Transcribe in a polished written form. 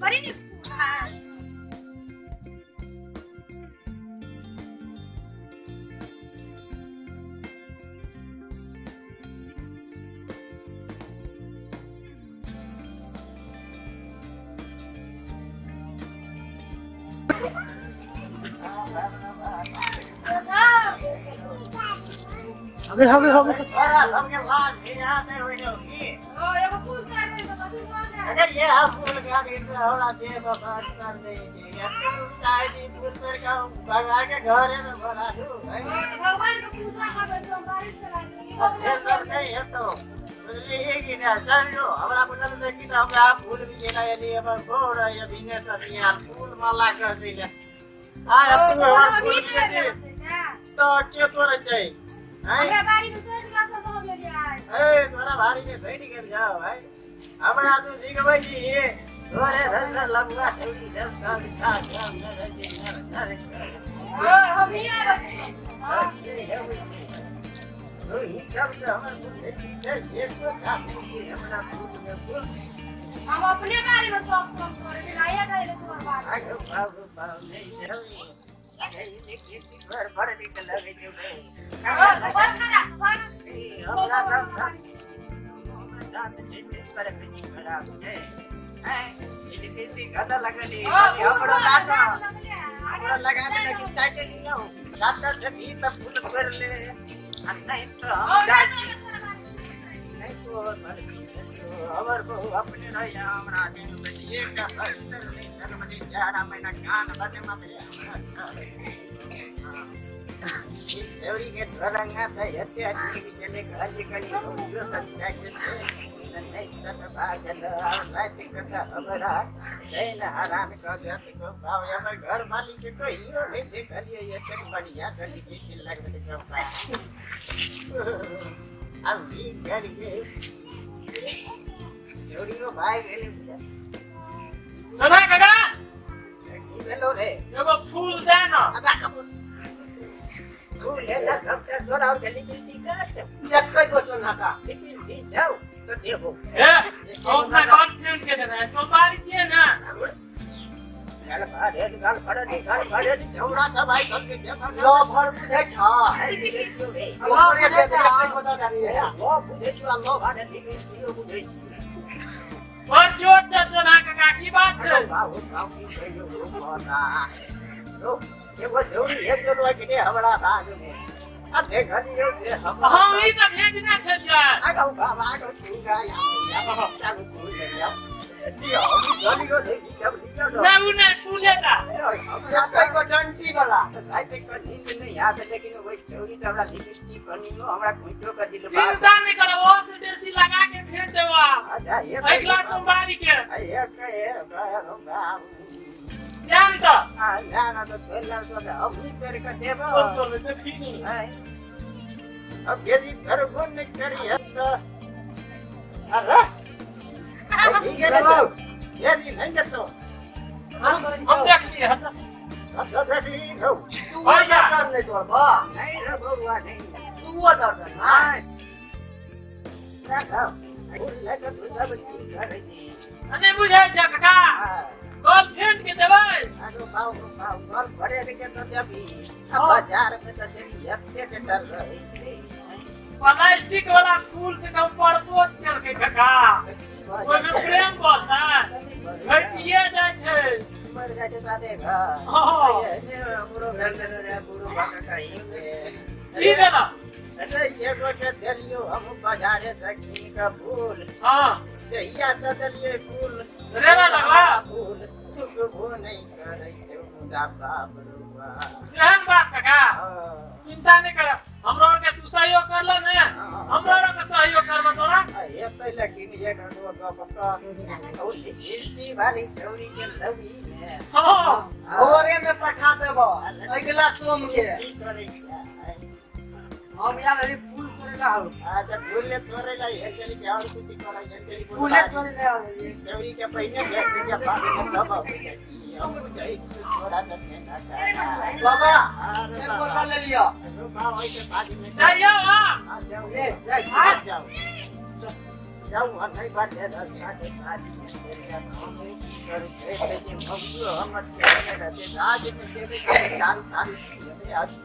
बड़ी नीक फूल है। हगे हगे हगे तोरा सबके लाज भेजाते होई लो की ओ एगो फूल तर दे तो कथी बोल रहा अरे ये आ फूल का दे तो हमरा दे बाबा कर दे ये तू चाहे जी फूल तर का भगवान के घर है तो बना दू है। भगवान के पूजा करबे तो बारिश चला दे ये सब नहीं है तो बुझलिए कि ना। चल जो हमरा बोलल देखी तो हमरा फूल भी जेना एली हमर गोर ये बिने सब यार फूल माला कर दिले आ तू हमर फूल के दे तो के तोरे छै हमरा बारी में सड़ गेल तो हम ले आए। ए तोरा बारी में सड़ गेल जाओ भाई हमरा तू सिखबै छी ये तोरे रन रन लंबा ठेड़ी 10 साल खा जाम न रह जे न न ओ हम ही आबै ये ये बुझी तो ई कब से हमर फूल भेटी छै एक को काम नहीं छै हमरा फूल में फूल हम अपने बारी में सब सब करे छै लाया करे तोर बारी आगो बाबू बाबू नहीं चली अरे ये कीर्ति घर बड़ निक लगे छै भाई बड़ खराब बड़ ई हमरा सब हमरा दांत जे पर बिजी खराब छै हैं ई कीर्ति गदा लगली हमरो लाटा हमरो लगा दे कि चाटे लियो डॉक्टर से भी त फूल कर ले आ नहीं तो हम जा नहीं तो मर भी हमर बहु अपने रही हमरा दिन में एक अंतर नहीं धर्म नहीं 11 महीना कान बने में देवरी के धरंगा त एते आदमी के चले घर निकली जो सच्चा के नहीं त भागल और रात के त हमरा चैन हरान क देत को भाव हमर घर मालिक के कहियो नहीं देखलिए एते बढ़िया गली के लगबे के अब भी करिए जोड़ियो भाई गेले ना काका की भेलो रे एगो फूल दे ना अबा कबूल फूल ले ला डॉक्टर तोरा और जल्दी टिकट एक को तो नाका लेकिन भी जाओ तो देबो ए अपना गर्लफ्रेंड के देना है सोमवारी छियै ना चल बाहर गाल फड़े नहीं गाल फड़े नहीं झौड़ा था भाई सबके देखो लो भर बुझै छ ओकरे के एक बता दानी है लो बुझै छ लो भाड़े नहीं स्त्रीओ बुझै छी और चोट चचो ना काका की बात छै बाबू बाबू की कहियो बता लो एगो झौड़ी एक डोलवा के हमरा भाग में आ देखलियो जे हम हम ई त भेजने छलियै आगो बाबा आगो चूड़ा या चालू फूल ले लियो लियो देखी जब लियो ना उ नहीं फूलेटा हमरा कई को डंटी वाला भाई ते को नींद नहीं आते लेकिन वही चौड़ी त हमरा लिपस्टिक बनियो हमरा कुइटो कर दिल चिंता नहीं करब और से बेसी लगा के भेज देबा। अच्छा ये अगला सोमवारी के एक ए बाबू जान त आ ना ना तो पहला तो हम ही पेर के देबो तो देखी नहीं अब यदि घर गुण करी त अरे ठीक है ना यदि नहीं तो हम देख लिए हम तो देख ली रो तू कर नहीं तोर बा नहीं रे बउआ नहीं तू उधर हां रखो फूल के तू सब की करे दी अने बुझाय छ काका गर्लफ्रेंड के देबै आगो बाऊ बाऊ घर भरे के तो देबी अब बाजार में तो देबी एते के डर रही प्लास्टिक वाला फूल से हम प्रपोज केलकै काका ओइ में प्रेम बोलता घटिए जाइ छै मर जाय छै साथे घर ये हमरो घर में रे बुढ़ो बाका कहीं की देला अरे एगो के देलियो हम बाजारे से कीन के फूल। हां जहिया से देलिए फूल रेला लगला फूल चुकबो नहीं करै छै मुदा बाप रुआ। एहन बात काका चिंता नहीं कर, हमरो आर के तू सहयोग करला ने, हमरो आर के सहयोग करबो तोरा। एतै लेकिन एक गो गप क ओ लिट्टी वाली छौरी के लवी है। हां भोरे में पठा देबो अगला सोम के। की करै छै हम यार अरे फूल तोड़ेला हो। अच्छा फूल ले तोड़ेला हेटली के और कुछ करै हेटली फूल तोड़ेला हो। छौरी के पहिने भेज दे बाद में सब हो जाई हम जाई छोड़ा के ना बाबा एक बोतल ले लियो। बाबा ओइ के बाद में जाइयो। हां आ जाओ ले आ जाओ। जाऊ नहीं बाटे रास्ता के खाली हम की करू जे मगजो हमर के रहते राज में देवे के दारू दारू पी आज।